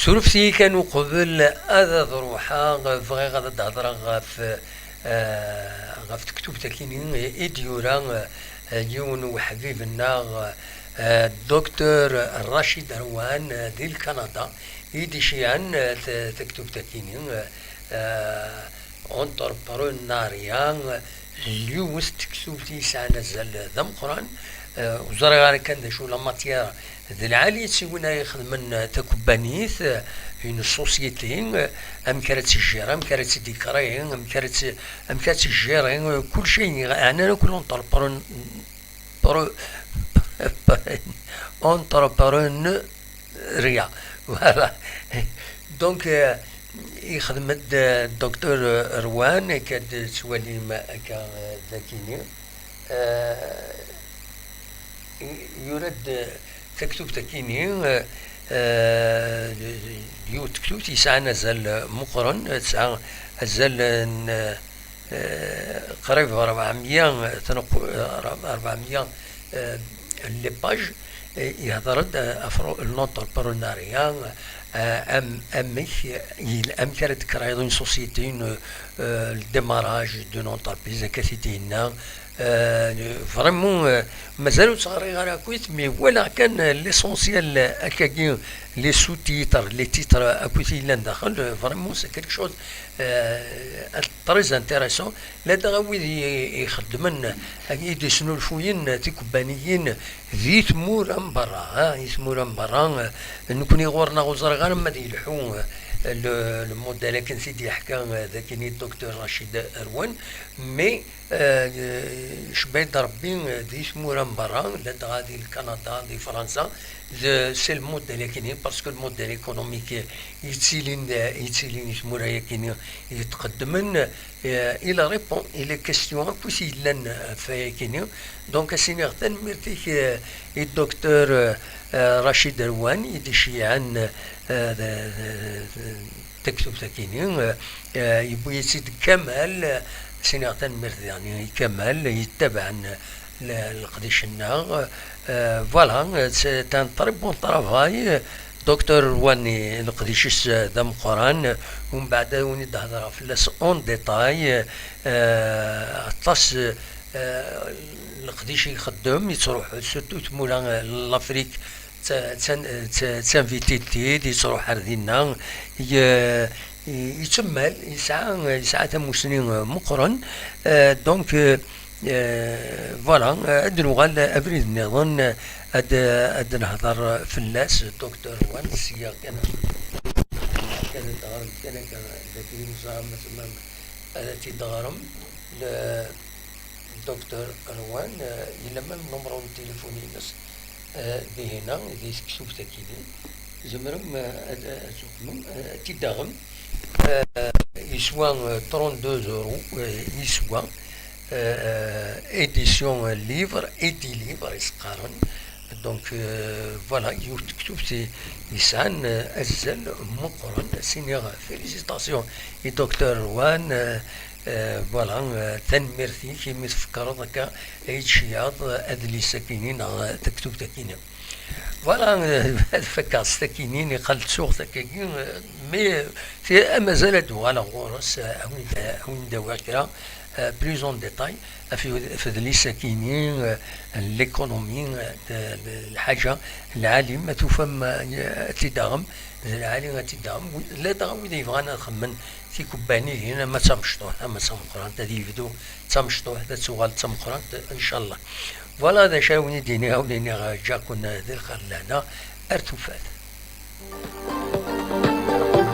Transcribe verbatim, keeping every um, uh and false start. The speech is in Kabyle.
Surfet-iyi kan uqbel ad, ad ruḥeɣ, bɣiɣ ad d-hedreɣ ɣef, eh, ɣef tektubt-akini i d-yura, eh, yiwen uḥbib-nneɣ, eh, Docteur Rachid Arwan, eh, di Lkanada, i d-iceyɛen, eh, t-, tektubt-akini, eh, Entrepreneuriat, yiwet tektubt yesɛan azal d ameqqran. Eh, ur ẓriɣ ara kan d acu la matière d lɛali, d win ara ixedmen takubbanit, eh, une société, eh, amek ara tt-tejjir, amek ara tt-id-ikri, amek ara tt-, amek ara tt-tejjir, eh, kulci, ɛnan akk l'entrepreneur, pro-, entrepreneuriat. Voilà. Donc, euh, ixdem-d, euh, Docteur Rwan, akka d-tettwalim akka, euh, dakini. Euh, yura-d taktubt akini, euh, euh, yiwet tektubt yesɛan azal meqqren, tesɛa azal n, eh, qrib rebɛemya, tneqq-, rebɛemya, eh, les pages, eh, yehder-d, eh, ɣef l'entrepreneuriat, eh, am-, amek, yil-, amek ara d-créer une société, une, eh, le démarrage d'une entreprise, akka t-id-yenna. Eh, vraiment, eh, mazal ur tt-ɣriɣ ara akkit, mais walaɣ kan, eh, l'essentiel, eh, akkagi, les sous-titres, les titres akkit yellan daxel, eh, vraiment c'est quelque chose, eh, très intéressant. Ladɣa wid i, i ixeddmen, i d-isnulfuyen tikubbaniyin di tmura n berra, ha, di tmura n berra, eh, nekni ɣur-neɣ ur ẓriɣ ara ma ad yelḥu, eh, le, le modèle akken t-id-yeḥka, eh, dakini Docteur Rachid Arwan, mais, eh, cebba-d Rebbi, eh, di tmura n berra, ladɣa di Lkanada, di Fransa, de, c'est le modèle akini, parce que le modèle économique, eh, yettilin, eh, yettilin di tmura yakini i yetqeddmen, eh, il répond, il est question akk i yellan, eh, ɣef wayakini. Donc, ad s-iniɣ tanemmirt-ik, eh, i Docteur, eh, eh, Rachid Arwan, i d-iceyɛen, eh, d-, d-, d-, taktubt akini, eh, eh, yewwi-tt-id Kamal, eh, s-iniɣ tanemmirt diɣen i Kamal, yettabaɛen le-, leqdic-nneɣ. Eh, voilà, c'est un très bon travail. Docteur Wani, leqdic-is, eh, d ameqqran, umbeɛd ad wen-id-hedreɣ fell-as en détail. Eh, aṭas, eh, leqdic i ixeddem, yettruḥ surtout tmura, eh, n l'Afrique, t-, t-, t-, tinviti-t-id, yettruḥ ar dinna, ye-, i-, yettemmal, yesɛa, yesɛa tamusni, eh, meqqren. Eh, donc, eh, eh, voilà, eh, ad nuɣal abrid nniḍen, eh, ad, ad nehder fell-as, Docteur Wan, sya kan, kan ad teɣrem, kan akka, d akken ur ẓriɣ ma temmam ad t-id-teɣrem. Le Docteur Arwan, eh, yella ma le numéro n téléphone-ines, eh, dihin-a, di tektubt-akini. Tzemrem, eh, ad, ad tuqmem, eh, ad t-id-taɣem. Eh, yeswa, eh, trente-deux euros, eh, yeswa, eh, eh, édition, eh, livre, Edilivre i s-qqaren. Donc, euh, voilà, yiwet tektubt i-, yesɛan, euh, azal meqqren. Ad s-iniɣ félicitations i Docteur Wan, euh, euh, voilà, euh, tanemmirt-ik imi tfekkreḍ akka ad tceyɛeḍ adlis-akini neɣ taktubt-akini. Voilà, euh, ad fakkeɣ s takinin, iqal ttuɣ takagi, euh, mais, euh, amazal ad uɣaleɣ ɣur-s, euh, a win-, a win-d awiɣ kra, euh, plus en détail. Ɣef udlis-akini, eh, n l'économie, eh, d, d lḥaǧa lɛali, ma tufam, eh, ad t-id-taɣem, d lɛali ad t-id-taɣem. Wi-, ladɣa wid yebɣan ad xedmen tikubbaniyin, ama d tamecṭuḥt, ama d tameqqrant, ad yebdu d tamecṭuḥt, ad tuɣal d tameqqrant, ncallah. Voilà d acu ara wen-id-iniɣ, ad wen-iniɣ, eh, ǧǧaken, eh, di lxir d lehna, ar tufat.